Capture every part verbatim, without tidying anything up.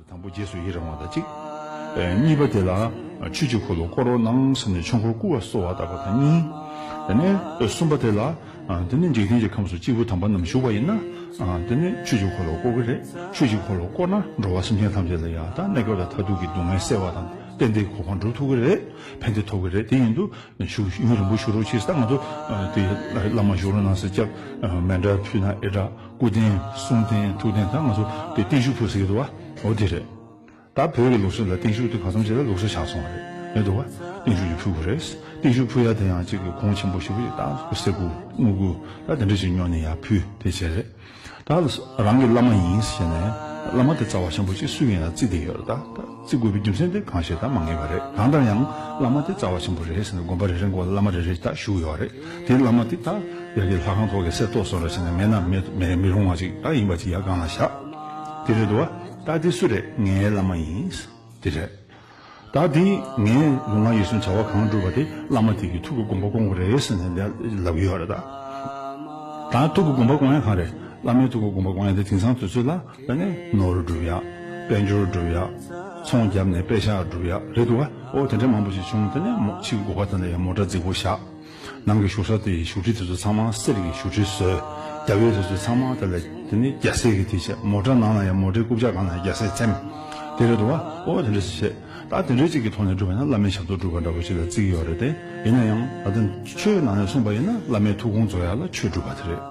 དང་པོ་རྗེས་སུ་ཡི་རང་བ་དང་གཅིག་གཉིས་པ་དེ་ལ་ཆོས་ཀྱི་འཁོར་ལོ་བསྐོར་རོགས་གནང་ཟེར་ནས་ཆོས་འཁོར་བསྐོར་བ་གསོལ་བ་བཏབ་པ་དང་གཉིས། དེ་ནས་གསུམ་པ་དེ་ལ་དེ་ནས་འཇིག་རྟེན་གྱི་ཁམས་སུ་སྐྱེས་བུ་དམ་པ་རྣམས་བཞུགས་པ་ཡིན་ན། དེ་ནས་ཆོས་ཀྱི་འཁོར་ལོ་བསྐོར་གྱི་རེད། ཆོས་ཀྱི་འཁོར་ལོ་བསྐོར་ན་འགྲོ་བ་སེམས་ཅན་ཐམས་ཅད་ལ་ཡང་ད་གནས་སྐབས་ལ་མཐར་ཐུག་གི་སྡུག་བསྔལ་སེལ་བ་དང་རྟེན་འབྲེལ་གོ་འཕང་འགྲུབ་ཐུབ་ཀྱི་རེད། ཕན་བདེ་ཐོབ་ཀྱི་རེད། དེ་ཡིན་དུས་ཞུ་ཡུན་རིང་པོ་བཞུགས་རོགས་བྱེད་ཟེར། ད་ང་ཚོ་དེ་བླ་མ་བཞུགས་རོགས་གནང་ཟེར་སྐྱབས་མཎྜལ་ཕུལ་ན་ཨེ་འདྲ། སྐུ་རྟེན་གསུང་རྟེན་ཐུགས་རྟེན། ད་ང་ཚོ་དེ་བརྟན་བཞུགས་ཕུལ་ཟེར་གྱི་འདུག་བ། འོ་དེ་རེད། ད་བོད་ཀྱི་ལུགས་སྲོལ་ལ་བརྟན་བཞུགས་དེ་གང་འཚམ་ཞིག་ལ་ལུགས་སྲོལ་ཆགས་སོང་བ་རེད། རེད་འདུག་བ། བརྟན་བཞུགས་ཀྱི་ཕུལ་དགོས་རེད། བརྟན་བཞུགས་ཕུལ་ཡ་དེ་ཡང་གཅིག་གི་གོང་ཆེན་པོ་ཞེ་པོ་ཅིག་ད་གསེར་སྐུ་དངུལ་སྐུ་ད་དེ་འདྲ་ཞིག་ཉོ་ནས་ཡར་ཕུལ་དེ་བྱས་རེད། ད་རང་གི་བླ་མ་ཡིན་ཟེར་ནས་བླ་མ་དེ་རྩ་བ་ཆེན་པོ་ཅིག་སུ་ཡིན་ལ་བརྩི་བསྡད་ཡོད་རེད། ད་ད་བརྩི་དགོས་པའི་རྒྱུ་མཚན་དེ་གང་ཞིག་ད་མ་ངེས་པ་རེད། གང་ལྟར་ཡང་བླ་མ་དེ་རྩ་བ་ཆེན་པོ་རེད་ཟེར་ནས་དགོན་པ་རེ་རེ་མགོ་ལ་བླ་མ་རེ་རེ་ད་བཞུགས་ཡོད་རེད། དེ་བླ་མ་དེ་ད་ཡ་གི་ལྷ་ཁང་ཐོག་གི་གསེར་ཏོག་སོགས་ར་བྱས་ནས་མེད་ན་མེད་མེད་མི་རུང་བ་ཅིག་ད་ཡིན་པ་ཅིག་ཡར་སྒང་ལ་བཞག་དེ་རེད་འདུག་བ། ད་དེ་སུ་རེད། ངའི་བླ་མ་ཡིན། དེ་རེད། ད་དེ་ངའི་ལུས་ངག་ཡིད་གསུམ་བྱ་བ་གང་བསྒྲུབས་པ་དེ་བླ་མ་དེ་གི་ཐུགས་ཀྱི་དགོངས་པ་སྐོང་དགོས་རེད་ཟེར་ནས་ལབ་ཀྱི་ཡོད་རེད་ད། ད་ཐུགས་ཀྱི་དགོངས་པ་སྐོང་ཡ་གང་རེད། བླ་མའི་ཐུགས་ཀྱི་དགོངས་པ་སྐོང་ཡ་དེ་དེང་སང་དུས་ཚོད་ལ་ད་ནི་ནོར་སྒྲུབ་ཡ། དཔལ་འབྱོར་སྒྲུབ་ཡ། ཚོང་བརྒྱབ་ནས་པེ་ཤག་སྒྲུབ་ཡ་རེད་འདུག་བ། ཨོ་དེ་འདྲ་མང་པོ་ཞིག་བྱུང་། དེ་ནས་མོ་ཕྱིའི་སྒོ་ཁ་དེ་ལ་ཡང་མོ་ཊ་རྫིག་པོ་བཞག་ནང་གི་བཞུགས་ས་དེ་ཡི་བཞུགས་ཁྲི་དེ་ཚོ་ཚང་མ་གསེར་གྱི་བཞུགས་ཁྲི་བཟོས། རྒྱབ་ཡོལ་དེ་ཚོ་ཚང་མ་དེ་ལ་དེ་ནི་རྒྱ་སེ་གི་དེ་བྱས། མོ་ཊ་ནང་ལ་ཡང་མོ་ཊའི་རྐུབ་བཀྱག་སྒང་ལ་རྒྱ་སེ་འཚེམ། དེ་རེད་འདུག་བ། ཨོ་དེ་འདྲ་ཞིག་བྱས། ད་དེ་འདྲ་ཅིག་གི་ཐོག་ནས་བསྒྲུབས་པ་ན་བླ་མའི་ཞབས་ཏོག་སྒྲུབ་པ་འདྲ་པོ་ཞིག་ལ་བརྩི་གི་ཡོད་རེད་དེ། ཡིན་ན་ཡང་ད་ལྟ་ཆོས་ནང་ནས་གསུངས་པ་ཡིན་ན་བླ་མའི་ཐུགས་དགོངས་རྫོགས་ཡ་ལ་ཆོས་སྒྲུབ་པ་དེ་རེད།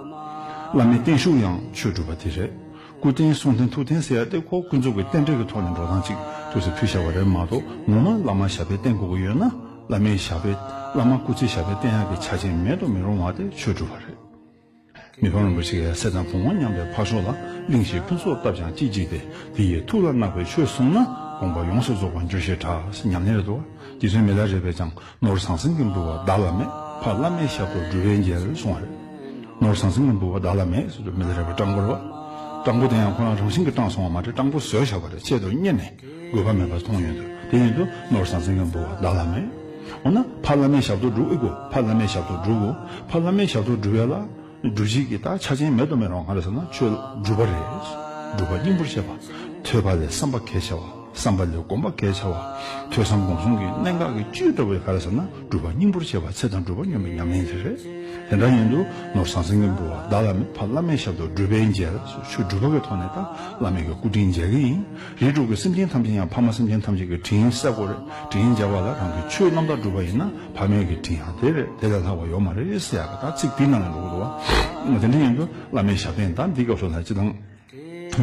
བླ་མའི་བརྟན་བཞུགས་ཡང་ཆོས་སྒྲུབ་པ་དེ་རེད། སྐུ་རྟེན་གསུང་རྟེན་ཐུགས་རྟེན་ཟེར་ཡ་དེ་ཁོ་ཀུན་རྫོབ་ཀྱི་རྟེན་འབྲེལ་གྱི་ཐོག་ནས་འགྲོ་སྟངས་ཅིག་ཐུགས་སུ་ཕུལ་བཞག་པ་རེད་མ་གཏོགས། ངོ་མ་བླ་མ་ཞབས་པད་བརྟན་དགོས་ཀྱི་ཡོད་ན་བླ་མའི་ཞབས་པད། བླ་མ་སྐུ་ཚེ་ཞབས་པད་བརྟན་ཡག་གི་ཆ་རྐྱེན་མེད་དུ་མི་རུང་བ་དེ་ཆོས་སྒྲུབ་པ་རེད། མི་ཕམ་རིན་པོ་ཆེ་གིས་སྲས་དང་བུ་ངོ་མཉམ་པའི་ཕ་ཤོག་ལ། གླིང་བཞི་ཕུན་ཚོགས་བཏབ་ཀྱང་ཅི་བགྱིས་ཏེ། དེ་ཡི་ཐུགས་ལ་བརྣག་པའི་ཆོས་གསུངས་ན། དགོངས་པ་ཡོངས་སུ་རྫོགས་པར་འགྱུར་ཞེས་གྲགས། ཉམས་ལེན་རེད་དོ། རྗེ་བཙུན་མི་ལ་རས་པས་ཀྱང་། ནོར་ཟང་ཟིང་གི་འབུལ་བ་བདག་ལ་མེད། ཕ་བླ་མའི་ཞབས་ཏོག་སྒྲུབ་པས་འཇལ་གསུངས་པ་རེད། ནོར་ཟང་ཟིང་གི་འབུལ་བ་བདག་ལ་མེད་ཟེར་དུས་མི་ལ་རས་པ་སྤྲང་པོ་རེད་བ། སྤྲང་པོ་དེ་ཡང་ཁོ་རང་རང་བཞིན་གྱིས་སྤྲང་སོང་བ་མ་རེད། སྤྲང་པོ་བཟོས་བཞག་པ་རེད། ཆེད་དུ་གཉེར་ནས་དགོས་པ་མེད་པ་མཐོང་ཡོང་དུས། དེ་ཡིན་དུས་ནོར་ཟང་ཟིང་གི་འབུལ་བ་བདག་ལ་མེད། འོ་ན་ཕ་བླ་མའི་ཞབས་ཏོག་སྒྲུབ་ཨེ་དགོས། ཕ་བླ་མའི་ཞབས་ཏོག་སྒྲུབ་དགོས། ཕ་བླ་མའི་ཞབས་ཏོག་སྒྲུབ་ཡ་ལ་སྒྲུབ་བྱེད་ཀྱི་ད་ཆ་རྐྱེན་མེད་དུ་མི་རུང་བ་ག་རེ་ཟེར་ན་ཆོས་སྒྲུབ་པ་རེད། སྒྲུབ་པ་སྙིང་པོར་བྱེད་པ། ཐོས་པ་ལས་བསམ་པ་གལ་ཆེ་བ། བསམ་པ་ལས་སྒོམ་པ་གལ་ཆེ་བ། ཐོས་བསམ་སྒོམ་གསུམ་གྱི་གནད་འགག་གི་བཅུད་འདྲ་བོའི་ག་རེ་ཟེར་ན་སྒྲུབ་པ་སྙིང་པོར་བྱེད་པ། ཚེ་དང་སྒྲུབ་པ་སྙོམས་པའི་ཉམས་ལེན་དེ་རེད། དེ་འདྲ་ཡིན་དུས་ནོར་ཟང་ཟིང་གི་འབུལ་བ་བདག་ལ་མེད། ཕ་བླ་མའི་ཞབས་ཏོག་སྒྲུབ་པས་འཇལ། ཆོས་སྒྲུབ་པ་གི་ཐོག་ནས་ད་བླ་མའི་གི་སྐུ་དྲིན་འཇལ་གི་ཡིན། རིགས་དྲུག་གི་སེམས་ཅན་ཐམས་ཅད་ཡང་ཕ་མ་སེམས་ཅན་ཐམས་ཅད་ཀྱི་དྲིན་གསབ་དགོས་རེད། དྲིན་འཇལ་བ་ལ་རང་གི་ཆོས་རྣམ་དག་སྒྲུབ་པ་ཡིན་ན་ཕ་མའི་གི་དྲིན་ཡང་དེ་རེད། དེ་ལས་ལྷག་པ་ཡོད་མ་རེད་ཟེར་ཡག་གི་ད་ཚིག་འདི་ནང་ལ་འགྲོ་གི་འདུག་བ། དེ་འདྲ་ཡིན་དུས་བླ་མའི་ཞབས་བརྟན་ད་འདི་སྐབས་སུ་ལ་སྤྱི་དང་།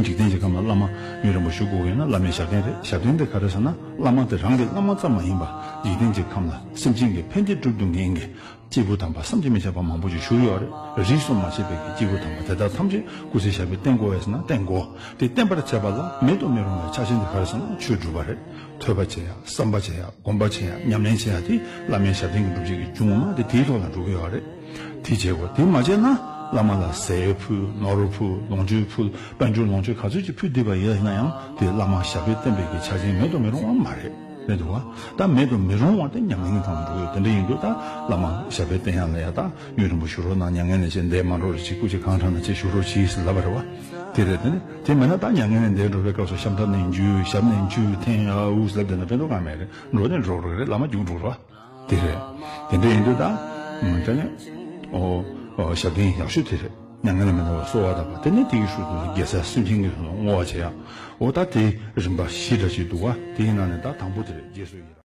འཇིག་རྟེན་གྱི་ཁམས་ལ་བླ་མ་ཡུན་རིང་པོ་བཞུགས་དགོས་ཡོད་ན་བླ་མའི་ཞབས་བརྟན་རེད། ཞབས་བརྟན་དེ་ག་རེ་ཟེར་ན་བླ་མ་དེ་རང་གི་བླ་མ་ཙམ་མ་ཡིན་པ་འཇིག་རྟེན་གྱི་ཁམས་ལ་སེམས་ཅན་གྱི་ཕན་བདེ་སྒྲུབ་ཐུབ་མཁན་གྱི་སྐྱེས་བུ་དམ་པ་བསམ་གྱིས་མི་ཁྱབ་པ་མང་པོ་ཞིག་བཞུགས་ཡོད་རེད། རིས་སུ་མ་ཆད་པའི་གི་སྐྱེས་བུ་དམ་པ་དེ་དག་ཐམས་ཅད་སྐུ་ཚེ་ཞབས་པད་བརྟན་དགོས་པས་ཟེར་ན་བརྟན་དགོས། དེ་བརྟན་པར་བྱེད་པ་ལ་མེད་དུ་མི་རུང་བའི་ཆ་རྐྱེན་དེ་ག་རེ་ཟེར་ན་ཆོས་སྒྲུབ་པ་རེད། ཐོས་པ་བྱེད་ཡ། བསམ་པ་བྱེད་ཡ། སྒོམ་པ་བྱེད་ཡ། ཉམས་ལེན་བྱེད་ཡ་དེ་བླ་མའི་ཞབས་བརྟན་གྱི་སྒྲུབ་བྱེད་ཀྱི་འབྱུང་ངོ་མ་དེ་དེའི་ཐོག་ལ་འགྲོ་གི་ཡོད་རེད། དེ་བྱེད་དགོས། དེ་མ་བྱས་ན་བླ་མ་ལ་ཟས་ཕུལ། ནོར་ཕུལ། ལོངས་སྤྱོད་ཕུལ། དཔལ་འབྱོར་ལོངས་སྤྱོད་ག་ཚོད་ཅིག་ཕུལ་བསྡད་པ་ཡིན་ན་ཡང་དེ་བླ་མ་ཞབས་པད་བརྟན་པའི་གི་ཆ་རྐྱེན་མེད་དུ་མི་རུང་བ་མ་རེད། རེད་འདུག་བ། ད་མེད་དུ་མི་རུང་བ་དེ་ཉམས་ལེན་གྱི་ཐོག་ལ་འགྲོ་གི་ཡོད། དེ་འདྲ་ཡིན་དུས་ད་བླ་མ་ཞབས་པད་བརྟན་ཡ་ལ་ཡ་ད་ཡུན་རིང་པོ་བཞུགས་རོགས་གནང་། མྱ་ངན་ལས་འདས་མ་འགྲོ་རེ་ཅིག་སྐུ་ཚེ་གང་དྲག་ན་ཅིག་བཞུགས་རོགས་གྱིས་ལབ་པ་རེད་བ། དེ་རེད། དེ་ནི་དེ་མེད་ན་ད་མྱ་ངན་ལས་འདས་འགྲོ་བའི་སྐབས་སུ་ཤམ་ཐབས་ནས་འཇུས། ཞབས་ནས་འཇུས། འཐེན་ཨ་ཨུ་ལབ་བསྡད་ན་ཕན་ཐོགས་གང་མེད་རེད། འགྲོ་ནས་འགྲོ་རོགས་རེད། བླ་མ་རྒྱུགས་འགྲོ་རོགས། དེ་རེད། དེ་འདྲ་ཡིན་དུས་ད། ཨ་དེ་ནས། ཨོ། ཨོ་ཞབས་བརྟན་ཡག་ཤོས་དེ་རེད། མྱ་ངན་ལས་མི་འདའ་བར་གསོལ་བ་བཏབ་པ། དེ་ནས་དེ་ཡི་ཤུལ་དུ་དགེ་རྩ་སེམས་ཅན་གྱི་དོན་ལ་བསྔོ་བ་བྱེད་ཡ། ཨོ་ད་དེ་རིམ་པ་བཞི་འདྲ་ཞིག་འདུག་བ། དེ་ཡི་ནང་ནས་ད་དང་པོ་དེ་རེད། རྗེས་སུ་ཡི་རང་།